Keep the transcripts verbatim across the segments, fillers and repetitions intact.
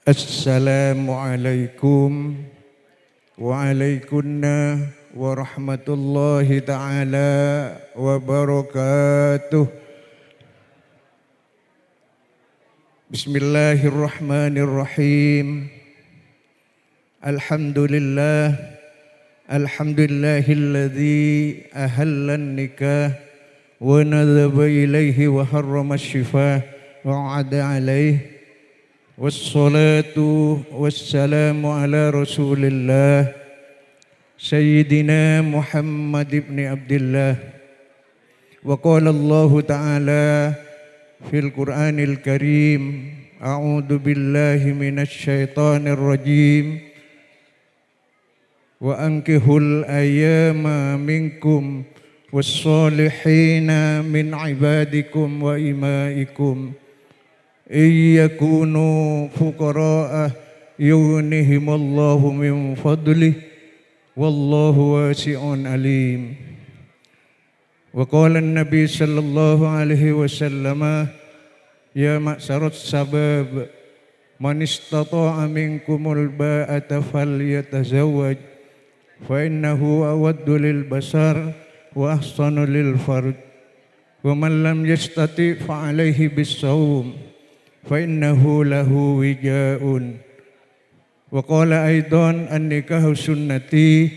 Assalamualaikum waalaikumna warahmatullahi ta'ala wabarakatuh. Bismillahirrahmanirrahim. Alhamdulillah. Alhamdulillahilladzi ahallan nikah wa nadhaba ilaihi wa harrama syifah wa ada alaih. Wassalatu wassalamu ala Rasulillah, Sayyidina Muhammad ibni Abdillah. Wa qala Allahu Ta'ala fil Qur'anil Karim, a'udzu billahi minasy syaithanir rajim. Wa ankihul ayama minkum was-solihina min ibadikum wa imaikum. In yakunu fuqara'a yughnihimullahu min fadlih. Wallahu wasi'un alim. Wa qala an-Nabi sallallahu alaihi wasallam, "Ya ma'syaras syabab, man istata'a minkumul ba'ata falyatazawwaj, fa innahu aghaddu lil basar wa ahsanu lil farj. Wa man lam yastati' fa alaihi bis shaum, fa innahu lahu wija'un." Wa qala aidan, "An-nikahu sunnati,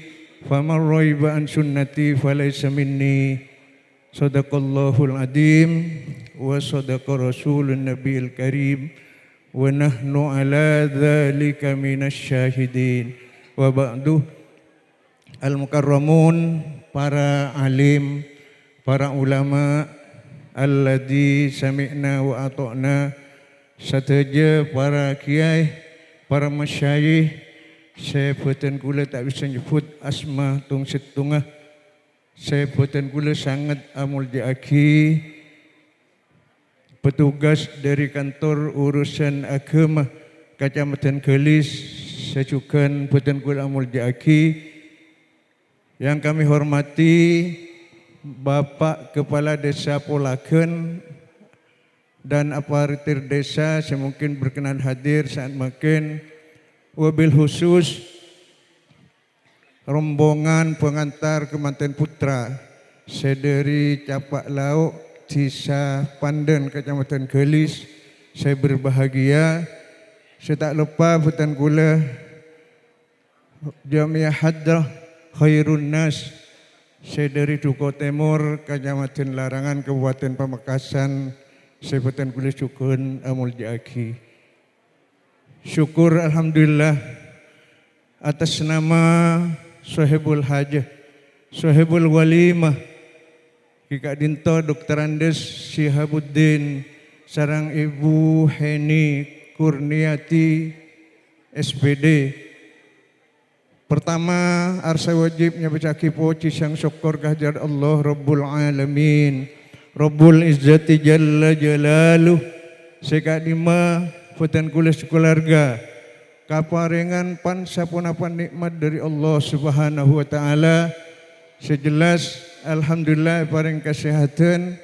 faman raghiba an sunnati falaysa minni." Shadaqallahul adzim wa shadaqa rasulun nabiyil karim wa nahnu ala dzalika minasy syahidin. Wa ba'du, al-mukarramun, para alim, para ulama, alladzi sami'na wa ata'na, sadhâjâ para kèyaè, para masyayikh, sè bhâdhân kaulâ ta' bisa nyebbhut asma tong-settongnga, sè bhâdhân kaulâ sanget amolja'aghi, petugas dhâri Kantor Urusan Agama Kacamadhân Galis, sè jhughân bhâdhân kaulâ amolja'aghi, yang kami hormati Bapak Kepala Desa Polagan dan aparatur desa sè mungkin berkenan hadir saat mangkèn, wabil khusus rombongan pengantar kemantèn putra sè dhâri Capak Lao', Dhisa Pandan, Kacamadhân Galis, sè berbahagia, sè ta' loppa bhâdhân kaulâ Jamiyah Hadrah Khairun Nas sè dhâri Duko Tèmor, Kacamadhân Larangan, Kabupaten Pamekasan, sè bhâdhân kaulâ jhughân amolja'aghi. Syukur, alhamdulillah, atas nama Sohibul Hajah, Sohibul Walimah, ghi' ka'dinto Doktor Andes Syihabuddin sareng Ibu Heni Kurniati, S P D. Pertama, arsa wajib nyabâca'aghi pojhi sareng sokkor ka hadrat Allah Rabbul Alamin, Rabbul Izzati Jalla Jalaluh, sè ka'dimma bhâdhân kaulâ sakeluarga kaparèngan pan-saponapa nè'mat dhâri Allah Subhanahu wa Ta'ala. Sè jelas, alhamdulillah, èparèng kasèhadhân,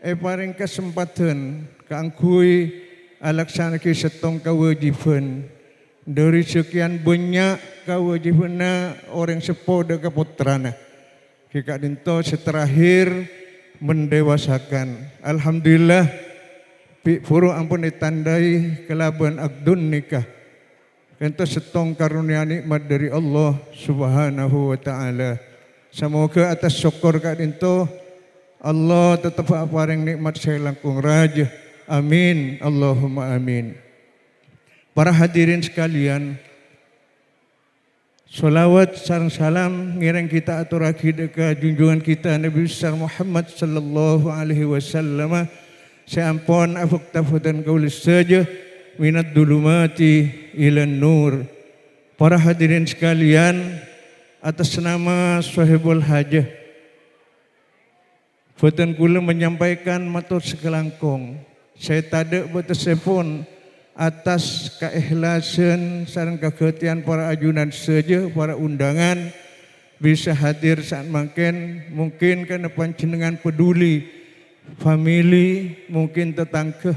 èparèng kasempadhân kaangghuy alaksana'aghi sèttong kawâjibhân dhâri sakèyan bânnya' kawâjibhânna orèng seppo dhâ' ka pottrana. Ghi' ka'dinto sè terakhir mendewasakan. Alhamdulillah, bi' buru ampon ètandhâi kalabân akdun nikah. Ka'dinto sèttong karonèya nè'mat dhâri Allah Subhanahu wa Ta'ala. Samoghâ atas sokkor ka'dinto, Allah teptep aparèng nè'mat sè langkong rajâ. Amin, Allahumma amin. Para hadirin sekalian, sholawat sareng salam ngèrèng kita atorraghi dhâ' ka junjungan kita Nabi besar Muhammad sallallahu alaihi wasallam sè ampon abhâkta bhâdhân kaulâ sadhâjâ minad dhulumati ilan nur. Para hadirin sekalian, atas nama Sohibul Hajah, bhâdhân kaulâ menyampaikan mator sakalangkong sè tadâ' bâtessèpon atas kaèhlasan sareng kaghâtèyan para ajunan sadhâjâ, para undangan, bisa hadir saat mangkèn, mungkin karena panjhennengngan peduli, famili, mungkin tatangghâ,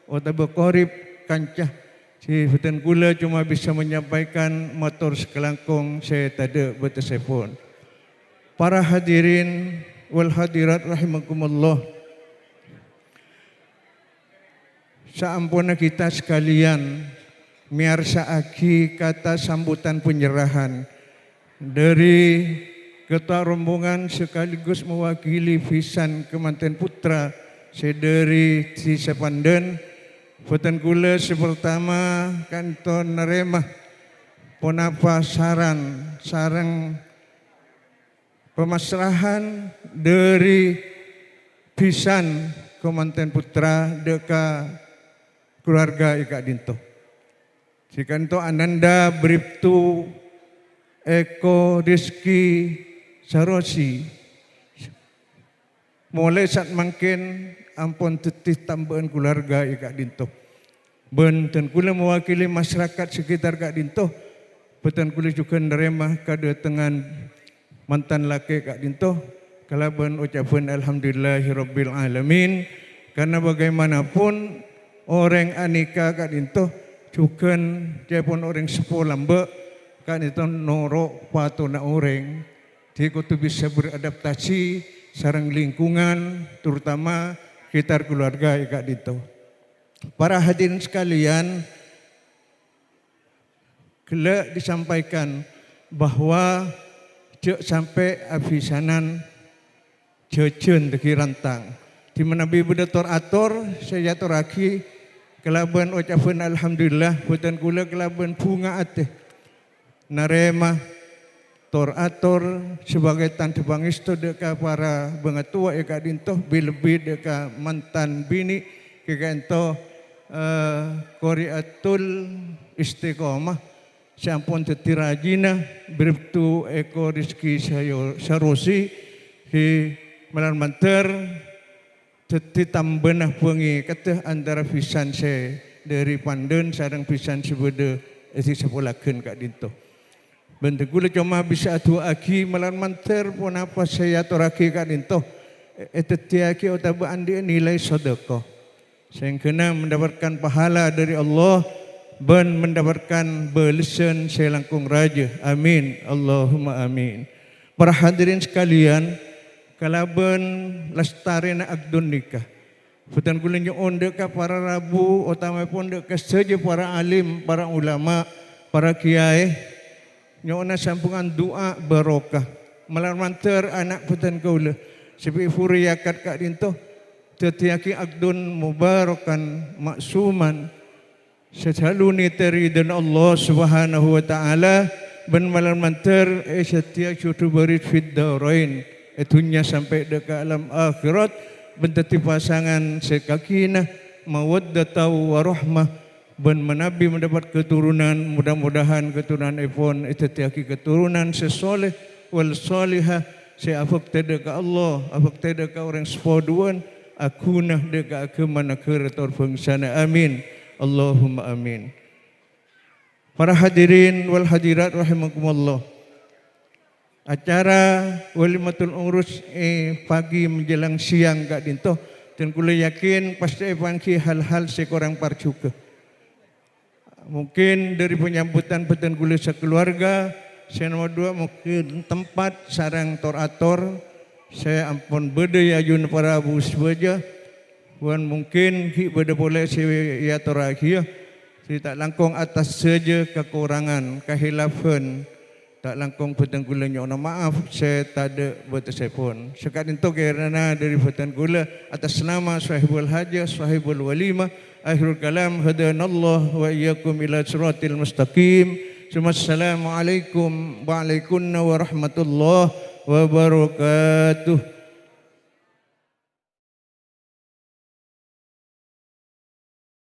otabâ qorib, kanca. Sè bhâdhân kaulâ coma bisa menyampaikan mator sakalangkong sè tadâ' bâtessèpon. Para hadirin wal hadirat rahimakumullah. Saamponna kita sekalian meyarsa'aghi kata sambutan penyerahan dari ketua rombongan sekaligus mewakili bhisan kemantèn putra sè dhâri Dhisa Pandhân, bhâdhân kaulâ sè partama ka'dinto narèma ponapa saran sareng pamasrahan dhâri bhisan kemantèn putra dhâ' ka kalowarga è ka'dinto. Sè ka'dinto Ananda Briptu Eko Rizki Sarosi. Molaè saat mangkèn ampon dhâddhi tambâ'ân kalowarga è ka'dinto. Bân dhân kaulâ mewakili masyarakat sekitar ka'dinto, bhâdhân kaulâ jhughân narèma kadâtengngan mantan lakè ka'dinto kalabân ocabhân alhamdulillahirabbil alamin. Karna bagaimanapun orèng anika ka'dinto jhughân ca'èpon orèng seppo lambâ' ka'dinto noro' patona orèng. Dhâddhi kodhu bisa beradaptasi sareng lingkungan, terutama sekitar kalowarga è ka'dinto. Para hadirin sekalian, ghellâ' disampaikan bahwa jhâ' sampè' abhisanan jhâjhân dhâggi' rantang. Dhimma manabi bâdâ tor-ator sè èatorraghi kalabân ocabhân alhamdulillah, bhâdhân kaulâ kalabân bhunga atè narèma tor-ator sebagai tandhâ pangèsto dhâ' ka para bhângatowa è ka'dinto, bi-, lebbi dhâ' ka mantan binè' è ka'dinto, eh, Qoriatul Istiqomah sè ampon dhâddhi rajina Briptu Eko Rizki Sayo-, Sarosi, sè malar mandhâr dhâddhi tambâna bhângè kadhâ antara bhisan sè dhâri Pandhân sareng bhisan sè bâdâ è Dhisa Polagan ka'dinto. Bân dhân kaulâ coma bisa adu'aaghi malar mandhâr ponapa sè èatorraghi ka'dinto, è-, èdhâddhiyâghi otabâ andi' nilai sedekah. Sehingga mendapatkan pahala dari Allah bân mendapatkan bâlessan sè langkong rajâ. Amin. Allahumma amin. Para hadirin sekalian, kalabân lastarèna akdun nika, bhâdhân kaulâ nyo'on dhâ' ka para rabu, otamapon dhâ' ka sadhâjâ para alim, para ulama, para kiyaè, nyo'ona sambhungan du'a barokah. Malar mandhâr ana' bhâdhân kaulâ sè bi' bhuru èakad ka'dinto dhâddhiyâghi akdun mubarakan ma'suman sè sèllu nètè ridhâna Allah Subhanahu wa Ta'ala, bân malar mandhâr èsadhiyâ jhudhu bâri' fid darain, è dhunnya sampè' dhâ' ka alam akhèrat, bân dhâddhi pasangan sè kakèna mawaddatan wa rahmah, bân manabi mendapat keturunan, mudah-mudahan keturunanèpon èdhâddhiyâghi keturunan sè sholeh wal sholehah, sè abhâktè dhâ' ka Allah, abhâktè dhâ' ka orèng seppo duwâ'ân, aghuna dhâ' ka aghâma naghârâ tor bhângsana. Amin. Allahumma amin. Para hadirin wal hadirat rahimakumullah. Acara walimatul urus è pagi menjelang siang ka'dinto, dan kaulâ yakin pastè èpangghi hal-hal sè korang parjhughâ. Mungkin dhâri panyambutan bhâdhân kaulâ sakaluarga, sè nomor dua mungkin tempat sareng tor-ator sè ampon bâdâ è ajunna para abu sadhâjâ, bân mungkin ghi' bâdâ polè sè èatorraghiyâ, sè ta' langkong atas sadhâjâ kakorangan, kahilafan, ta' langkong bhâdhân kaulâ nyo'ona ma'af sè tadâ' bâtessèpon. Saka'dinto kèrana dhâri bhâdhân kaulâ atas nama sahibul hajah, sahibul walimah, akhirul kalam, hadanallah wa iyyakum ila siratil mustaqim. Summa assalamualaikum wa alaikunna warahmatullahi wabarakatuh.